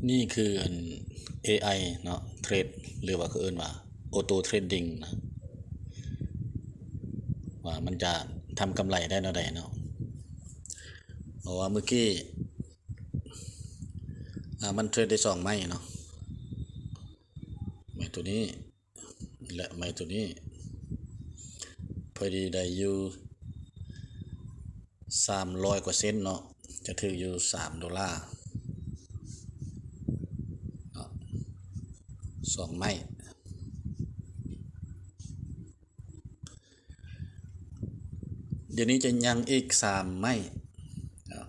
ນີ້ຄືອັນ ເອໄອ ເນາະ ເທຣດ ຫຼືວ່າເຂົາເອີ້ນວ່າ Auto Trading ນະ ວ່າມັນຈະທຳກຳໄລໄດ້ແນວໃດເນາະ. ເພາະວ່າມື້ກີ້ ອາ ມັນເທຣດໄດ້ສອງໄມ້ເນາະ ໄມ້ໂຕນີ້ ແລະ ໄມ້ໂຕນີ້ ພໍດີໄດ້ຢູ່ສາມຮ້ອຍກວ່າເຊັນເນາະ ຈະຖືກຢູ່ສາມໂດລາເນາະ ສອງໄມ້. ດຽວນີ້ຈະຍັງອີກສາມໄມ້ເນາະ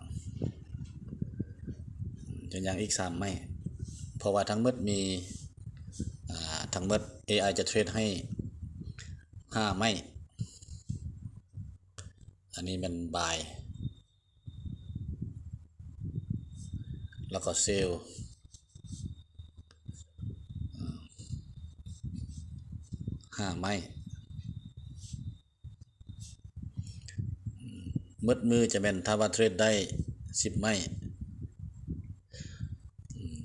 ຈະຍັງອີກສາມໄມ້ ເພາະວ່າທັງໝົດມີ ອາ ທັງໝົດ ເອໄອ ຈະເທຣດໃຫ້ຫ້າໄມ້. ອັນນີ້ແມ່ນບາຍ ແລ້ວກໍເຊລ ຫ້າໄມ້. ໝົດມື້ຈະແມ່ນ ຖ້າວ່າເທຣດໄດ້ສິບໄມ້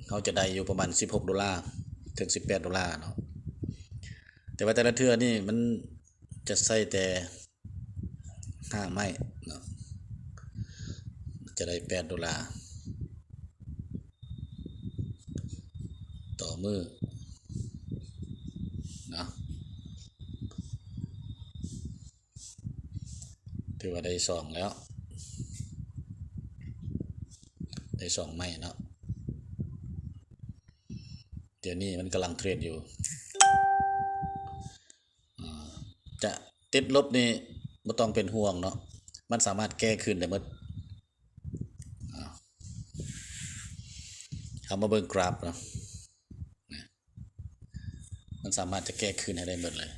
ເຮົາຈະໄດ້ຢູ່ປະມານສິບຫົກໂດລາ ເຖິງສິບແປດໂດລາເນາະ. ແຕ່ວ່າແຕ່ລະເທື່ອນີ້ມັນຈະໃຊ້ແຕ່ຫ້າໄມ້ເນາະ ຈະໄດ້ແປດໂດລາຕໍ່ມື້ເນາະ. ຖືວ່າໄດ້ສອງແລ້ວ ໄດ້ສອງໄມ້ເນາະ. ດຽວນີ້ມັນກຳລັງເທຣດຢູ່ ອາ ຈະຕິດລົບນີ້ບໍ່ຕ້ອງເປັນຫ່ວງເນາະ ມັນສາມາດແກ້ຄືນໄດ້ໝົດ. ອາ ເຮົາມາເບິ່ງກຣາຟເນາະ ມັນສາມາດຈະແກ້ຄືນໃຫ້ໄດ້ໝົດເລີຍ.